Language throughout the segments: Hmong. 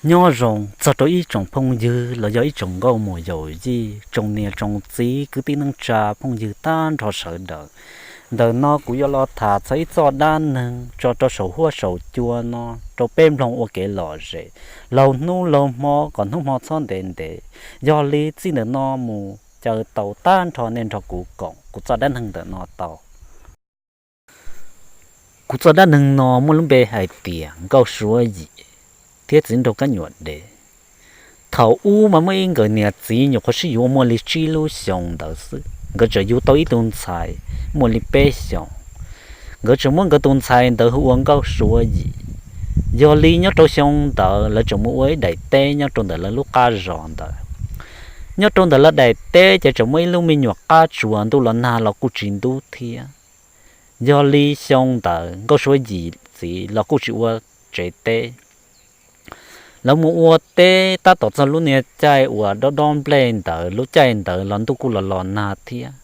Nyob zoo txog rau ib tsoom phooj ywg los yog ib tsoom nkauj muam yawm yij, tsoom niam tsoom txiv, kwv tij neej tsa, phooj ywg tag nrho sawv daws. Ntawm no kuv yuav los tham txog ib txoj dab neeg tso rau saum huab saum cua no rau peb mloog ua kev lom zem laug hnub laug hmo kom hnub hmo txhob ntev ntev. Yog li txij ntawm no mus caw tau tag nrho nej nrog kuv koom kuv txoj dab neeg ntawm no tau. Kuv txoj dab neeg no muaj lub npe hais tias Nkauj Suav Yim thiab Txiv Nraug Kab Nyuam Dev. Thaum ub mas muaj ib nkawd niam txiv nyuam qhuav sib yuav muaj li tsib lub xyoo ntawd xwb, nkawd tseem yug tau ib tug ntxhais muaj li peb xyoos. Nkawd tseem muab nkawd tus ntxhais ntawd hu ua Nkauj Suav Yim. Yog li nyob rau xyoo ntawd lawv tseem mus ua ib daim teb nyob rau ntawm lawv lub qab zos ntawd. Nyob rau ntawm lawv daim teb ces tseem muaj ib lub me nyuam qab tsuas, ntuj los nag los kuj tsis ntub thiab. Yog li xyoo ntawd Nkauj Suav Yim txiv los kuj tsis ua tsev teb. Lawv mus ua teb tab tom txog lub niag caij uas dob dob nplej ntawd, lub caij ntawd los ntuj kuj los los nag thiab.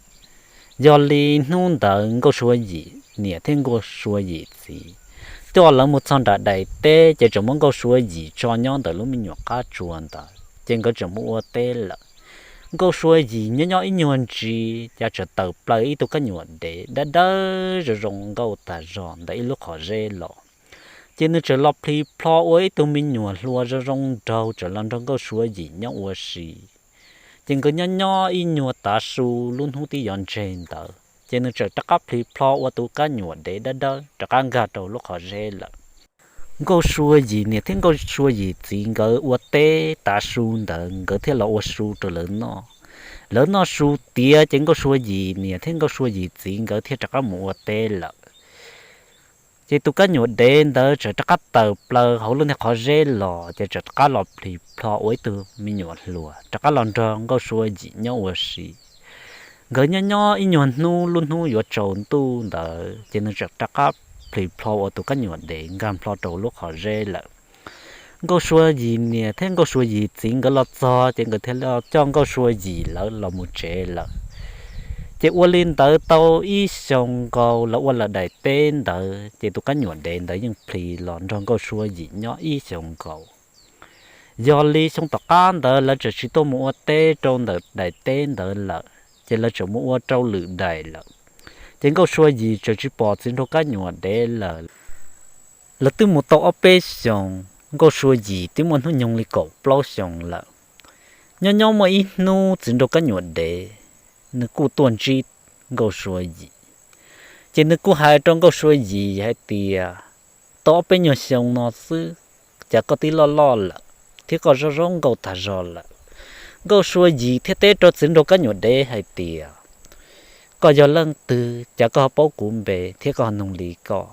Yog li hnub ntawd Nkauj Suav Yim niam thiab Nkauj Suav Yim txiv coj lawv mus txog nram daim teb ces tseem muab Nkauj Suav Yim tso nyob ntawm lub me nyuam qab tsuas ntawd ces nkawd tseem mus ua teb lawm. Nkauj Suav Yim nyob nyob ib nyuag ntsis cas tseem tawm plaws ib tug kab nyuam dev dawb dawb zoo zoo nkauj tag zog ntawm ib lub qhov zeb los. Ces nws tseem los plhis plho ua ib tug me nyuam hluas zoo zoo nraug tseem los nrog Nkauj Suav Yim nyob ua si. Ces nkawd nyob nyob ib nyuag tav su lub hnub twb yuav ntseg ntawd ces nws tseem rov qab plhis plho ua tus kab nyuam dev dawb dawb rov qab nkag rau lub qhov zeb lawm. Nkauj Suav Yim niam thiab Nkauj Suav Yim txiv nkawd ua teb tav su ntawd nkawd thiaj los ua su rau lawv noj. Lawv noj su tiav ces Nkauj Suav Yim niam thiab Nkauj Suav Yim txiv nkawd thiaj rov qab mus ua teb lawm. Ces tus kab nyuam dev ntawd tseem rov qab tawm plaws hauv lub niag qhov zeb los ces tseem rov qab los plhis plho ua ib tug me nyuam hluas rov qab los nrog Nkauj Suav Yim nyob ua si. Nkawd nyob nyob ib nyuag hnub lub hnub yuav tsaus ntuj ntawd ces nws tseem rov qab plhis plho ua tus kab nyuam dev nkag plho rau lub qhov zeb lawm. Nkauj Suav Yim niam thiab Nkauj Suav Yim txiv nkawd los txog ces nkawd thiaj li coj Nkauj Suav Yim lawv los mus tsev lawm. Ces ua li ntawd tau ib xyoos nkaus lawv ua lawm daim teb ntawd ces tus kab nyuam dev ntawd yeej plhis los nrog Nkauj Suav Yim nyob ib xyoos nkaus. Yog li xyoo tom qab ntawd lawv tseem tsis tuaj mus ua teb rau ntawm daim teb ntawd lawm, ces lawv tseem mus ua rau lwm daim lawm. Ces Nkauj Suav Yim tseem tsis pom Txiv Nraug Kab Nyuam Dev lawm. Lawv twb mus tau ob peb xyoos, Nkauj Suav Yim twb muaj hnub nyoog li kaum plaub xyoos lawm. Nyob nyob muaj ib hnub Txiv Nraug Kab Nyuam Dev nws kuj tuaj ntsib Nkauj Suav Yim. Ces nws kuj hais rau Nkauj Suav Yim hais tias, tau ob peb nyuag xyoo no xwb, cas koj twb loj loj lawm thiab koj zoo zoo nkauj tag zog lawm. Nkauj Suav Yim thiaj teb rau Txiv Nraug Kab Nyuam Dev hais tias, koj yog leej twg, cas koj ho paub kuv npe thiab koj ho noog li koj?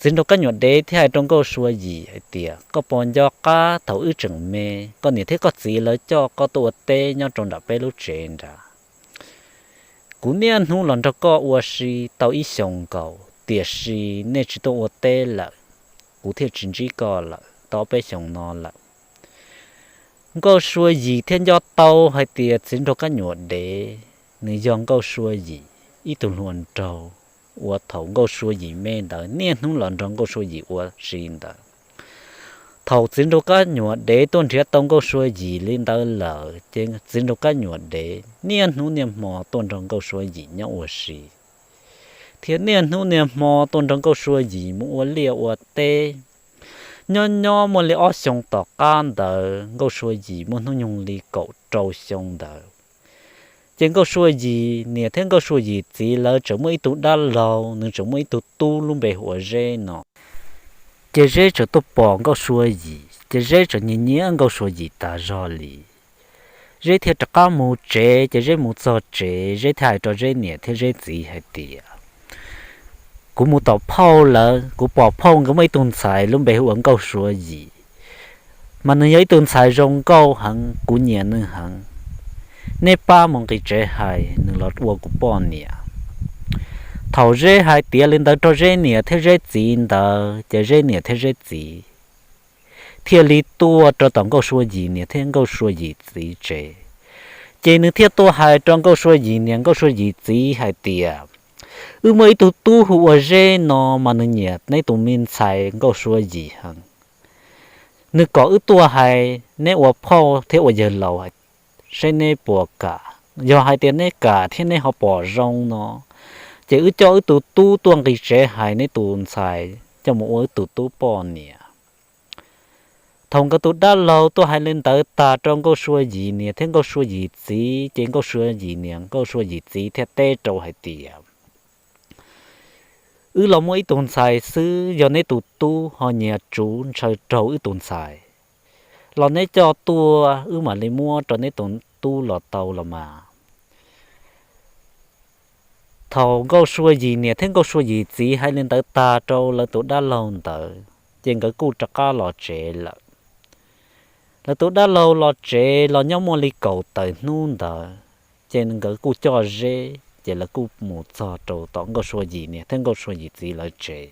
Txiv Nraug Kab Nyuam Dev thiaj hais rau Nkauj Suav Yim hais tias, koj puas nco qab thaum wb tseem me, koj niam thiab koj txiv lawv coj koj tuaj ua teb nyob rau nram peb lub tsev nrad? Kuv niaj hnub los nrog koj ua si tau ib xyoos nkaus, tiam sis nej tsis tuaj ua teb lawm, kuv thiaj tsis ntsib koj lawm tau ob peb xyoos no lawm. Nkauj Suav Yim thiaj nco tau hais tias Txiv Nraug Kab Nyuam Dev nws yog Nkauj Suav Yim ib tug hluas nraug uas thaum Nkauj Suav Yim me ntawd niaj hnub los nrog Nkauj Suav Yim ua si ntawd. Thaum Txiv Nraug Kab Nyuam Dev tuaj nrhiav tau Nkauj Suav Yim li ntawd lawm, ces Txiv Nraug Kab Nyuam Dev niaj hnub niaj hmo tuaj nrog Nkauj Suav Yim nyob ua si, thiab niaj hnub niaj hmo tuaj nrog Nkauj Suav Yim mus ua liaj ua teb. Nyob nyob muaj li ob xyoos tom qab ntawd Nkauj Suav Yim muaj hnub nyoog li kaum rau xyoo ntawd, ces Nkauj Suav Yim niam thiab Nkauj Suav Yim txiv lawv tseem muaj ib tug dab laug, nws tseem muaj ib tug tub lub npe hu ua Zeb no. Ces Zeb tseem tuaj pom Nkauj Suav Yim, ces Zeb tseem nyiam nyiam Nkauj Suav Yim tas zog li. Zeb thiaj rov qab mus tsev, ces Zeb mus txog tsev, Zeb thiaj hais rau Zeb niam thiab Zeb txiv hais tias, kuv mus tom phauj lawv, kuv pom phauj nkawd muaj ib tug ntxhais lub npe hu ua Nkauj Suav Yim, mas nws yog ib tug ntxhais zoo nkauj heev, kuv nyiam nws heev. Nej pab mus nqis tsev hais nws los ua kuv poj niam. Thaum Zeb hais tias li ntawd rau Zeb niam thiab Zeb txiv ntawd, ces Zeb niam thiab Zeb txiv thiaj li tuaj rau tom Nkauj Suav Yim niam thiab Nkauj Suav Yim txiv tsev. Ces nws thiaj tuaj hais rau Nkauj Suav Yim niam Nkauj Suav Yim txiv hais tias, wb muaj ib tug tub hu ua Zeb no mas nws nyiam neb tus me ntxhais Nkauj Suav Yim heev. Nws kom wb tuaj hais neb ua phauj thiab ua yawg laus, seb neb puas kam. Yog hais tias neb kam thiab neb ho pom zoo no, ces wb coj wb tus tub tuaj nqis tsev hais neb tus ntxhais coj mus ua wb tus tub poj niam. Thaum nkawd tus dab laug tuaj hais li ntawd tag rau Nkauj Sua Yim niam thiab Nkauj Sua Yim txiv, ces Nkauj Sua Yim niam Nkauj Sua Yim txiv thiaj teb rau hais tias, Wb los muaj ib tug ntxhais xwb, yog neb tus tub ho nyias tsuv ntshaw raug wb tus ntxhais los neb coj tuaj, wb mam li muab rau neb tus tub los tau los mas. Thaum Nkauj Sua Yim niam thiab Nkauj Sua Yim txiv hais li ntawd tag rau lawv tus dab laug ntawd, ces nkawd kuj rov qab los tsev lawm. Lawv tus dab laug los tsev los nyob muaj li kaum tawm hnub ntawd, ces nkawd kuj coj Zeb, ces lawv kuj mus txog rau tom Nkauj Sua Yim niam thiab Nkauj Sua Yim txiv lawv tsev.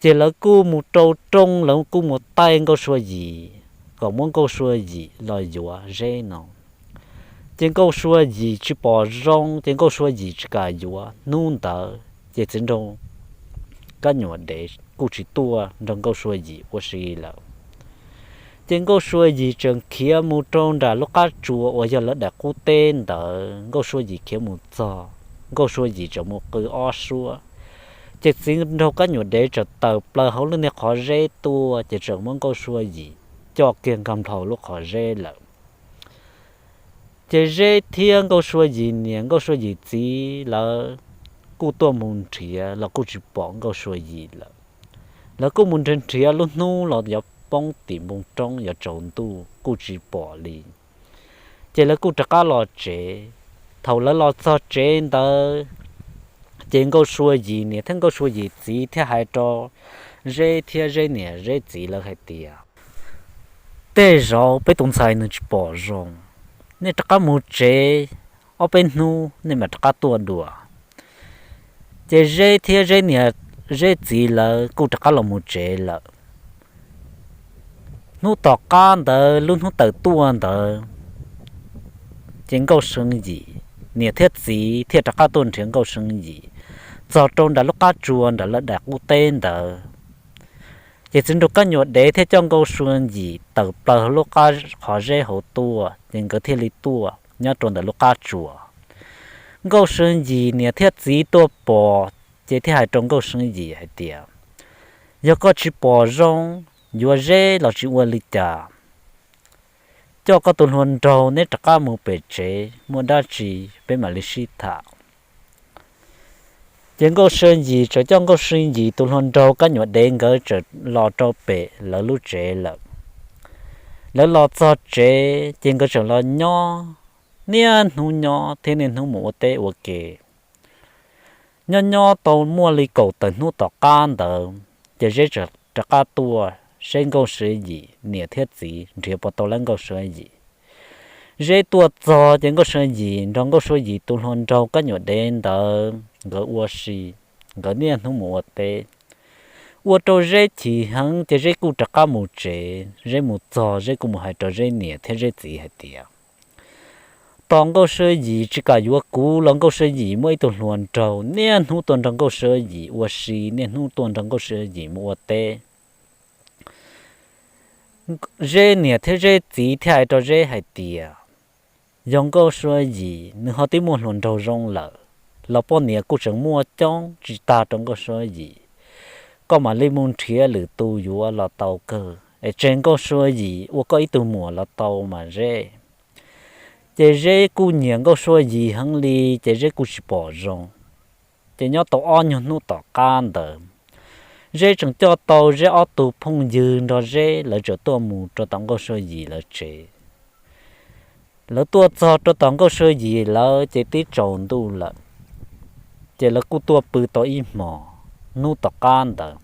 Ces lawv kuj mus rau rooj, lawv kuj mus taij Nkauj Sua Yim kom muab Nkauj Sua Yim los yuav Zeb no. Ces Nkauj Sua Yim tsis pom zoo, ces Nkauj Sua Yim tsis kam yuav. Hnub ntawd ces txiv nraug Kab Nyuam Dev kuj tsis tuaj nrog Nkauj Sua Yim ua si lawm. Ces Nkauj Sua Yim tseem khiav mus rau nram lub qab tsuas uas yog lawv daim qub teb ntawd, Nkauj Sua Yim khiav mus txog, Nkauj Sua Yim tseem mus qw ob suab. Ces txiv nraug Kab Nyuam Dev tseem tawm plaws hauv lub niag qhov zeb tuaj, ces tseem muab Nkauj Sua Yim coj kiag nkag nplho lub qhov zeb lawm. Ces Zeb thiab Nkauj Sua Yim niam Nkauj Sua Yim txiv lawv kuj tuaj mus nrhiav los kuj tsis pom Nkauj Sua Yim lawm. Lawv kuj mus nrhiav nrhiav lub hnub los yuav poob tim npoo roob yuav tsaus ntuj kuj tsis pom li. Ces lawv kuj rov qab los tsev. Thaum lawv los txog tsev ntawd, ces Nkauj Sua Yim niam thiab Nkauj Sua Yim txiv thiaj hais rau Zeb thiab Zeb niam Zeb txiv lawv hais tias, Tej zaum peb tus ntxhais nws tsis pom zoo, nej rov qab mus tsev ob peb hnub nej mam rov qab tuaj dua. Ces Zeb thiab Zeb niam Zeb txiv lawv kuj rov qab los mus tsev lawm. Hnub tom qab ntawd lub hnub tawm tuaj ntawd, ces Nkauj Sua Yim niam thiab txiv thiaj rov qab tuaj nrhiav Nkauj Sua Yim txog rau nram lub qab tsuas nram lawv daim qub teb ntawd. Ces txiv nraug Kab Nyuam Dev thiaj coj Nkauj Sua Yim tawm plaws lub qhov zeb hauv tuaj, ces nkawd thiaj li tuaj nyob rau ntawm lub qab tsuas. Nkauj Sua Yim niam thiab txiv tuaj pom, ces thiaj hais rau Nkauj Sua Yim hais tias, Yog koj tsis pom zoo, yuav Zeb los tsis ua li cas, coj koj tus hluas nraug neb rov qab mus pem tsev, muaj dab tsi peb mam li sib tham. Ces Nkauj Sua Yim txawm coj Nkauj Sua Yim tus hluas nraug Kab Nyuam Dev nkawd txawm los rau pem lawv lub tsev lawm. Lawv los txog tsev ces nkawd txawm los nyob, niaj hnub nyob thiab niaj hnub mus ua teb ua ke. Nyob nyob tau muaj li kaum tawm hnub tom qab ntawd, ces Zeb txawm rov qab tuaj saib Nkauj Sua Yim niam thiab txiv nrhiav puas tau lawv Nkauj Sua Yim. Zeb tuaj txog ces Nkauj Sua Yim nrog Nkauj Sua Yim tus hluas nraug Kab Nyuam Dev ntawd nkawd ua si, nkawd niaj hnub mus ua teb. Ua rau Zeb chim heev ces Zeb kuj rov qab mus tsev. Zeb mus txog Zeb kuj mus hais rau Zeb niam thiab Zeb txiv hais tias, Tos Nkauj Sua Yim tsis kam yuav kuv los Nkauj Sua Yim muaj ib tug hluas nraug niaj hnub tuaj nrog Nkauj Sua Yim ua si, niaj hnub tuaj nrog Nkauj Sua Yim mus ua teb. Zeb niam thiab Zeb txiv thiaj hais rau Zeb hais tias, Yog Nkauj Sua Yim nws ho twb muaj hluas nraug zoo lawm, los poj niam kuj tseem muaj coob tsis tag rau Nkauj Sua Yim, koj mam li mus nrhiav lwm tus yuav los tau kawg, es tseg Nkauj Sua Yim ua koj ib tug muam los tau mas Zeb. Ces Zeb kuj nyiam Nkauj Sua Yim heev li, ces Zeb kuj tsis pom zoo. Ces nyob tau ob nyuag hnub tom qab ntawd, Zeb tseem coj tau Zeb ob tug phooj ywg nrog Zeb lawv txawm tuaj mus rau tom Nkauj Sua Yim lawv tsev. Lawv tuaj txog rau tom Nkauj Sua Yim lawv ces twb tsaus ntuj lawm, ces lawv kuj tuaj pw tau ib hmos. Hnub tom qab ntawd,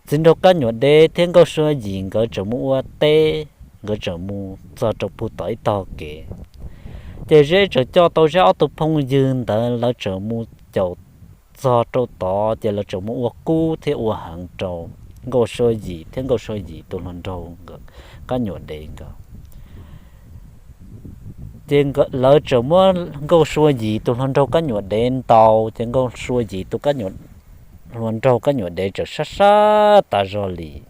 txiv nraug Kab Nyuam Dev thiab Nkauj Sua Yim nkawd txawm mus ua teb, nkawd txawm mus txog rau puag tom ib tog kev. Ces Zeb txawm coj tau Zeb ob tug phooj ywg ntawd lawv txawm mus caum txog rau tod, ces lawv txawm mus ua kub thiab ua heev rau Nkauj Sua Yim thiab Nkauj Sua Yim tus hluas nraug Kab Nyuam Dev nkawd. Ces lawv txawm muab Nkauj Sua Yim tus hluas nraug Kab Nyuam Dev ntaus, ces Nkauj Sua Yim tus hluas nraug Kab Nyuam Dev txawm sab sab tas zog li.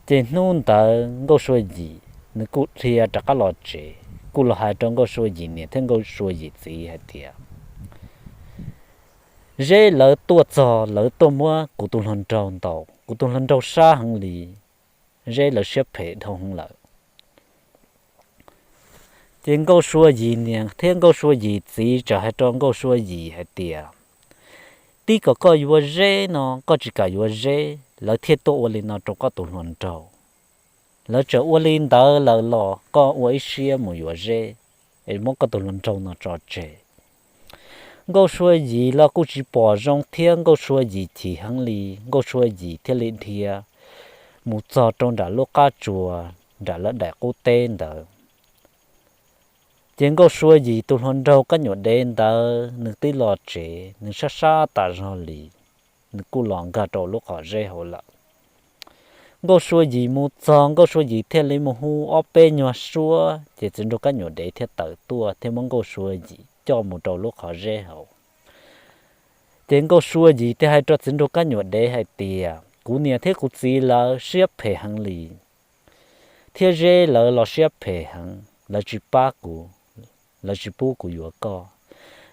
Ces hnub ntawd Nkauj Sua Yim nws kuj dhia rov qab los tsev, kuj los hais rau Nkauj Sua Yim niam thiab Nkauj Sua Yim txiv hais tias, Zeb lawv tuaj txog lawv tuaj muab kuv tus hluas nraug ntaus, kuv tus hluas nraug sab heev li, Zeb lawv siab phem dhau heev lawm. Ces Nkauj Sua Yim niam thiab Nkauj Sua Yim txiv txawm hais rau Nkauj Sua Yim hais tias, Tib kom koj yuav Zeb no koj tsis kam yuav Zeb, lawv thiaj tuaj ua li no rau koj tus hluas nraug. Lawv txawm ua li ntawd lawm los koj ua ib siab mus yuav Zeb, es muab koj tus hluas nraug no tso tseg. Nkauj Sua Yim los kuj tsis pom zoo thiab Nkauj Sua Yim chim heev li, Nkauj Sua Yim thiaj li dhia mus txog rau nram lub qab tsuas nram lawv daim qub teb ntawd. Ces Nkauj Sua Yim tus hluas nraug kab nyuam dev ntawd nws twb los tsev, nws sab sab tas zog li, nws kuj los nkag rau lub qhov zeb hauv lawm. Nkauj Sua Yim mus txog, Nkauj Sua Yim thiaj li mus hu ob peb nyuag suab, ces txiv nraug kab nyuam dev thiaj tawm tuaj thiaj muab Nkauj Sua Yim coj mus rau lub qhov zeb hauv. Ces Nkauj Sua Yim thiaj hais rau txiv nraug kab nyuam dev hais tias, Kuv niam thiab kuv txiv lawv siab phem heev li, thiab Zeb lawv los siab phem heev, lawv tsis pab kuv, lawv tsis pub kuv yuav koj.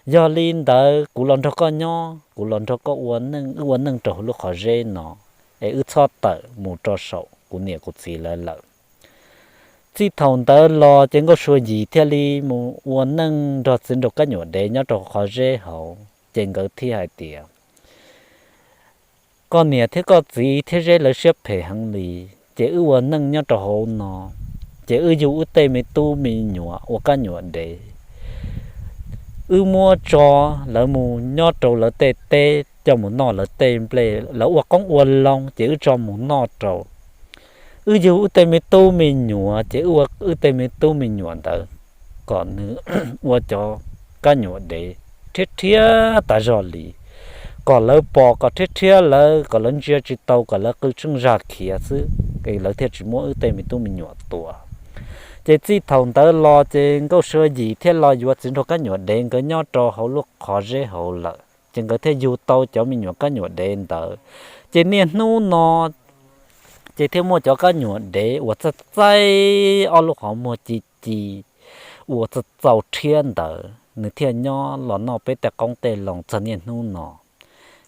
Yog li ntawd kuv los nrog koj nyob, kuv los nrog koj ua neej, wb ua neej rau hauv lub qhov zeb no, es wb txhob tawm mus rau saum kuv niam kuv txiv lawv lawm. Txij thaum ntawd los ces Nkauj Sua Yim thiaj li mus ua neej nrog txiv nraug kab nyuam dev nyob rau qhov zeb hauv, ces nkawd thiaj hais tias, Koj niam thiab koj txiv thiab Zeb lawv siab phem heev li, ces wb ua neej nyob rau hauv no, ces wb yug wb tej me tub me nyuam ua kab nyuam dev. Wb muab tso lawv mus nyob rau lawv tej teb coj mus noj lawv tej nplej, lawv ua qoob ua loo ces wb tso mus noj rau. Wb yug wb tej me tub me nyuam ces wb ua wb tej me tub me nyuam ntawd kom nws ua cov kab nyuam dev rhiab rhiab tas zog li, kom lawv pom kom rhiab rhiab lawv, kom lawv ntsia tsis tau, kom lawv qw tsheej zag khiav xwb, es lawv thiaj tsis muab wb tej me tub me nyuam tua. Ces txij thaum ntawd los ces Nkauj Sua Yim thiaj los yuav txiv nraug kab nyuam dev nkawd nyob rau hauv lub qhov zeb hauv lawm, ces nkawd thiaj yug tau cov me nyuam kab nyuam dev ntawd. Ces niaj hnub no ces thiaj muaj cov kab nyuam dev uas txaij txaij ob lub qhov muag ci ci uas txaus txaus rhiab ntawd nws thiaj nyob los noj peb tej qoob tej loo txog niaj hnub no.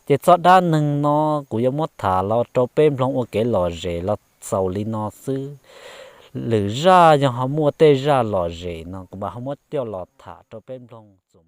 Ces txoj dab neeg no kuv yuav muab tham los rau peb mloog ua kev lom zem los xaus li no xwb. Lwm zaj yog ho muaj tej zaj lom zem no kuv mam ho muab coj los tham rau peb mloog txuas